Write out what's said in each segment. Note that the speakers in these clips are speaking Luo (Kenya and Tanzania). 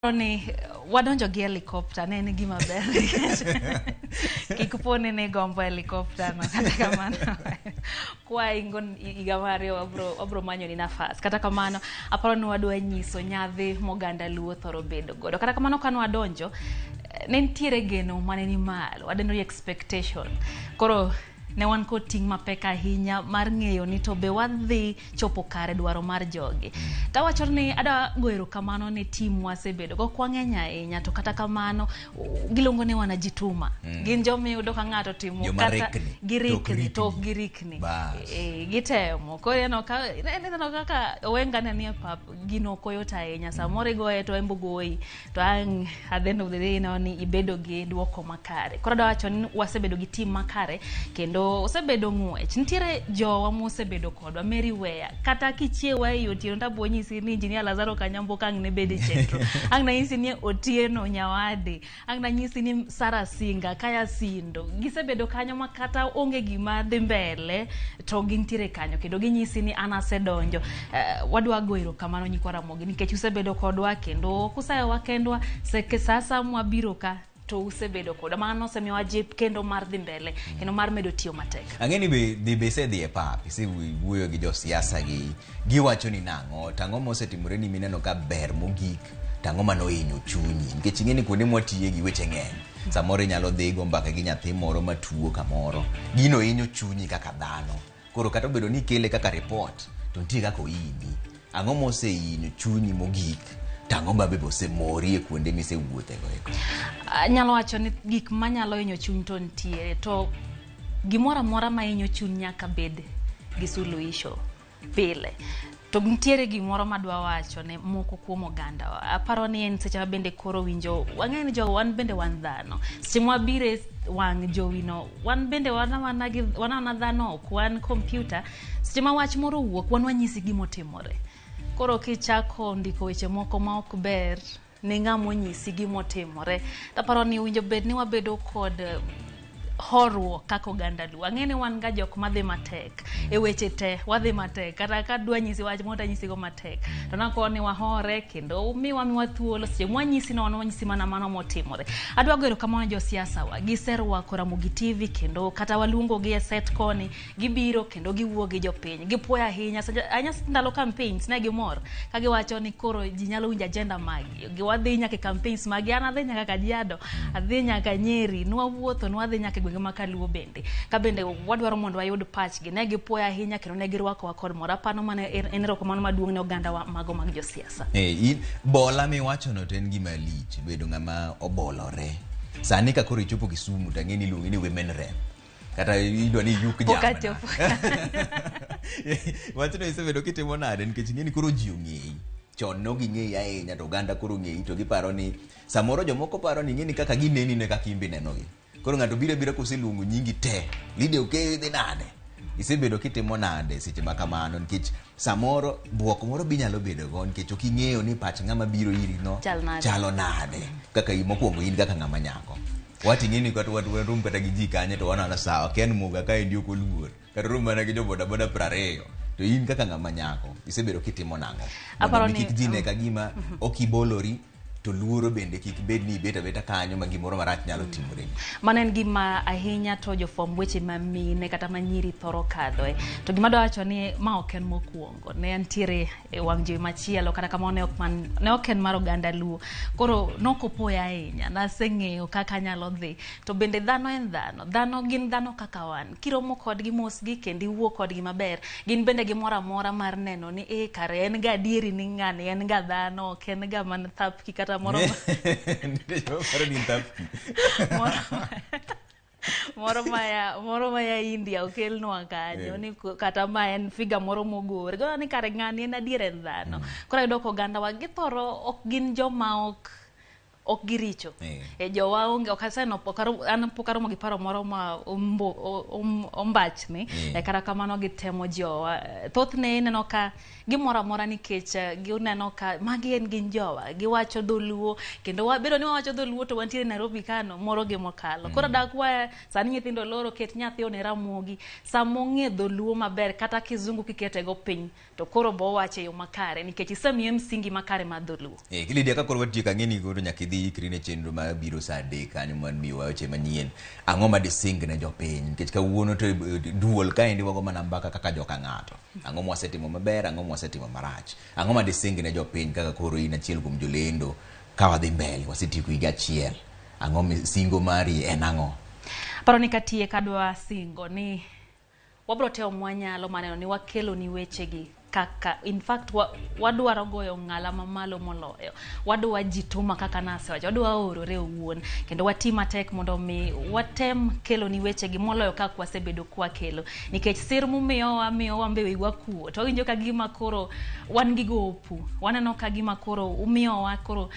Ni wadonjo gi helicopter ne en gima ber kik poni ni gombo helicopter no. Kata kamano, kwaingo higa mar ariyo, wabro manyo ni nafas. Kata kamano, aparo ni wadwa nyiso nyadhi moganda Luo thoro bedo godo. Kata kamano, kane wadonjo, ne nitiere geno mane ni malo, wadendo ni expectation. Koro ne wan kod ting' mapek ahinya mar ng'eyo ni to be wadhi chopo kare dwaro mar jogi. Tawacho ni adwa go erokamano ne team wasebedo go. Ok wang'eny ahinya, to kata kamano giluongo ni wanajituma. Gin joma iyudo ka ng'ato timo Joma kata rikni, girikni to ok to ok girikni. Bas. Gitemo. Koro ineno kaka Owenga ne nie pap, gino ok oyot ahinya. Samoro igoye to en bo goyi, to ang' at the end of the day ineno ni ibedo gi duoko makare. Koro adwa wacho ni wasebedo gi team makare kendo osebedo ng'wech. Nitiere jowa mosebedo kodwa, Mary Weya. Kata kichiewa ei otieno tabo nyisi ni Engineer Lazaro Kanyambo ka ang' ne bed e chenro. Ang' nanyisi ni Otieno Nyawadi. Ang' nanyisi ni Sarah Singa, Kaya Sindo. Gisebedo kanyo ma kata onge gima dhi mbele to gintiere kanyo kendo ginyisi ni an asedonjo. Wadwa go erokamano nyikwa Ramogi nikech usebedo kodwa kendo ok usayowa kendwa seke sa asaya mwabiro ka to usebedo kodwa. Mano osemiyowa jip kendo mar dhi mbele kendo mar medo tiyo matek. Ang'e ni be dhi be isedhi e pap, isewuoyo gi josiasa gi, giwacho ni nang'o, to ang'o mosetimore ni mineno ka ber mogik, to ang'o manohinyo chunyi? Nikech ing'e ni kuonde mwatiye gi weche ng'eny. Samoro inyalo dhi go mbaka gi nyathi moro matuo kamoro, gino hinyo chunyi kaka dhano. Koro kata obedo ni ikele kaka report, to nitie kaka ohinyi. Ang'o mosehinyo chunyi mogik, to ang'o ma be osemori e kuonde misewuothego eko? Anyalo wacho ni gik manyalo hinyo chuny to nitiere, to gimoro amora ma hinyo chuny nyaka bed gi suluhisho pile. To nitiere gimoro madwa wacho ne moko kuom oganda. Aparo ni en seche ma bende koro winjo, wang'eyo ni jogo wan bende wan dhano. Seche mwabiro e wang' jowi no, wan bende wan mana gi wan mana dhano, ok wan kompyuta. Seche ma wach moro owuok, wan wanyisi gimotimore. Koro kichako ndiko weche moko ma ok ber ne ng'ama onyisi gimotimore, taparo ni owinjo bed ni wabedo kod horuok kaka oganda Luo. Ang'e ni wan ga jok madhi matek e weche te, wadhi matek. Kata ka dwa nyisi wach moro tanyisi go matek. To nakoni ni wahore kendo miwa thuolo seche mwanyisi no wanyisi mana mano motimore. Adwa go erokamano josiasa wa, giserwako Ramogi TV kendo kata waluongo gi e set koni, gibiro kendo giwuo gi jopiny. Gipuoyo ahinya, ahinya ndalo campaigns ne gimor ka giwacho ni koro ji nyalo winjo agenda maggi. Wadhi nyaka e campaigns maggi, an adhi nyaka Kajiado, adhi nyaka Nyeri, nwawuotho, nwadhi nyaka e gwenge ma Kaluo bende. Ka bende wadwaro mondo wayud pachgi, ne gipuoyo ahinya kendo ne girwakowa kod mor. Apano mano en erokamano maduong' ne oganda wa mago mag josiasa. In, bola miwachono to en gima lich, bedo ng'ama obolore. Sani ka koro ichopo Kisumu to ang'e ni iluongi ni women rep. Kata idwa ni iyuk Pok jamna. achopo. Wachno isebedo kitimo nade nikech ing'e ni koro ji ong'eyi. Chon ne ok ging'eyi ahinya to oganda koro ong'eyi to giparo ni samoro jomoko paro ni ing'e ni kaka gineni ne kaka in be inenogi. Koro ng'ato biro abira koseluongo nyingi te. Lydia Okeyo idhi nade? Isebedo kitimo nade seche ma kamano nikech samoro buok moro be inyalo bedo go nikech ok ing'eyo ni pach ng'ama biro iri no Chal nade. chalo nade. Kaka mokwongo in kaka ng'ama nyako. Wat ing'e ni kata warom kata gi ji kanyo to wanana sawa Ken Muga kaendi ok oluor. Kata rom mana gi jo boda boda 20. To in kaka ng'ama nyako isebedo kitimo nang'o? Mondo Aparo mi ni kik ji ne ka gima ok ibolori to luoro bende kik bed ni ibet abeta kanyo ma gimoro marach nyalo timore. Mano en gima ahinya to jofwamb weche ma mine kata ma nyiri thoro kadhoe. To gima adwa wacho ni ma ok en mokwongo. Ne antiere e wang' jowi machielo, kata kamano ne ok en mar oganda Luo. Koro nokopoya ahinya, naseng'eyo kaka anyalo dhi. To bende dhano en dhano, dhano gin dhano kaka wan. Kiromo kodgi mosgi kendo iwuo kodgi maber, gin bende gimoro amora mar neno ni kare en ga adieri ni ng'ani en ga dhano, ok en ga mana thapki kata moro Nitie joma paro ni in thapki. Moro ma ya India okelnwa kanyo ni kata ma en figa moro mogor. Golo ni kare ng'ani en adier en dhano. Koro ayudo ka oganda wa githoro ok gin joma ok Ok giricho. E jowa onge ok aseneno pok an pok aromo gi paro moro ma ombachni. E kata kamano gitemo jowa. Thothne ineno ka gimoro amora nikech gineno ka magi en gin jowa giwacho dholuo kendo wabedo ni wawacho dholuo to wantiere Nairobi kano moro gi mokalo. Koro dak wa sani nyithindo loro ket nyathi one Ramogi sama ong'e dholuo maber kata kizungu kiketego piny to koro bo wache e yo makare nikech isemiye msingi makare mar dholuo. Lydia, ka koro watieko ang'e ni koro nyaka idhi ikri ne chenro ma biro saa 3 kanyo mar miyowa weche manyien. Ang'o ma dising ne jopiny? Nikech kawuono to duol kaendi wago mana mbaka kaka joka ng'ato. Ang'o mwasetimo maber, ang'o mwasetimo marach? Ang'o ma dising ne jopiny kaka koro in achiel kuom jolendo ka wadhi mbele wasetieko higa achiel? Ang'o singo mari en ang'o? Aparo ni katieko adwa singo ni wabro temo mwanyalo maneno ni wakelo ni wechegi kaka in fact wadwaro goyo ng'ala mamalo moloyo. Wadwa jituma kaka nasewacho, wadwa orore owuon kendo wati matek mondo mi watem kelo ni wechegi moloyo kaka wasebedo kwakelo, nikech sir mumiyowa miyo wan be wiwa kuot. Wawinjo ka gima koro wan gi gopu, waneno ka gima koro umiyowa koro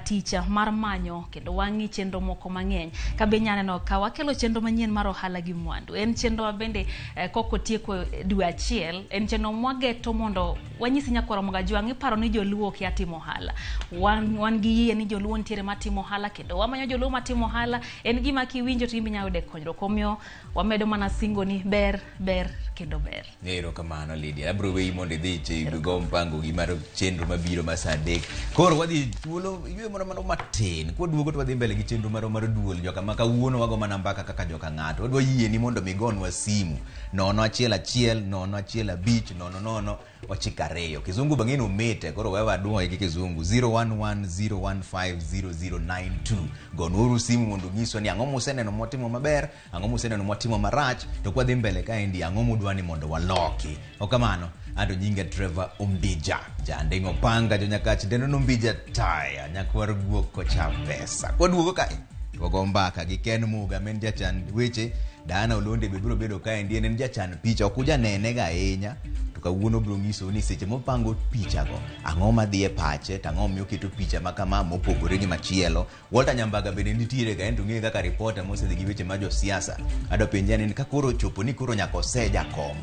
tich mar manyo kendo wang'i chenro moko mang'eny. Ka be inya neno ka wakelo chenro manyien mar ohala gi mwandu, en chenro bende kok otieko dwe achiel, en chenro mwageto mondo wanyisi nyakwar Ramogi Ajwang' iparo ni joluo kia timo ohala. Wan gi yie ni joluo nitiere matimo ohala kendo wamanyo joluo matimo ohala. En gima kiwinjo to in be inyalo yude konyruok. Omiyo wamedo mana singo ni ber, ber kendo ber. Erokamano Lydia, abiro weyi mondo idhi go mpango gi mar chenro mabiro mar saa 3. Koro wadhi thuolo yweyo moro mano matin. Kwaduogo to wadhi mbele gi chenro marwa mar duol joka ma kawuono wago mana mbaka kaka joka ng'ato. Wadwa yieni mondo mi igonwa simu 0 1 1 0 1 5 0 0 9 2. Kizungu bang'e ni omite, koro wewa aduoye gi kizungu 0110150092. Gonuru simu mondo unyiswa ni ang'o museneno mwatimo maber, ang'o museneno mwatimo marach, to kwadhi mbele kaendi ang'o mudwa ni mondo waloki. Okamano, anto nyinga Trevor Ombija, janding' opanga jonyakach dendo nombija taya, nyakwar guok kocha pesa. Kwaduogo kae, wago mbaka gi Ken Muga, ma en jachan weche. Diana Olonde be biro bedo kaendi, en jachan picha, ok ujanene ga ahinya, to kawuono biro nyisou ni seche mopango pichago, ang'o madhi e pache, to ang'o miyo oketo picha ma kama mopogore gi machielo. Walter Nyambaga bende nitiere ka, en to ong'eye kaka reporter mosedhi gi weche mar josiasa. Adwa penje ni ka koro ochopo ni koro nyaka osee jakom,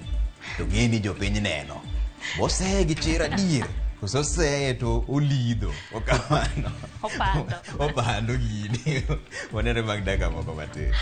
to ng'e ni jopiny neno. Boseye gi chir adier, koso oseye to olidho, okamano. Opando. Opando gini. Wanere bang' dakika moko matin.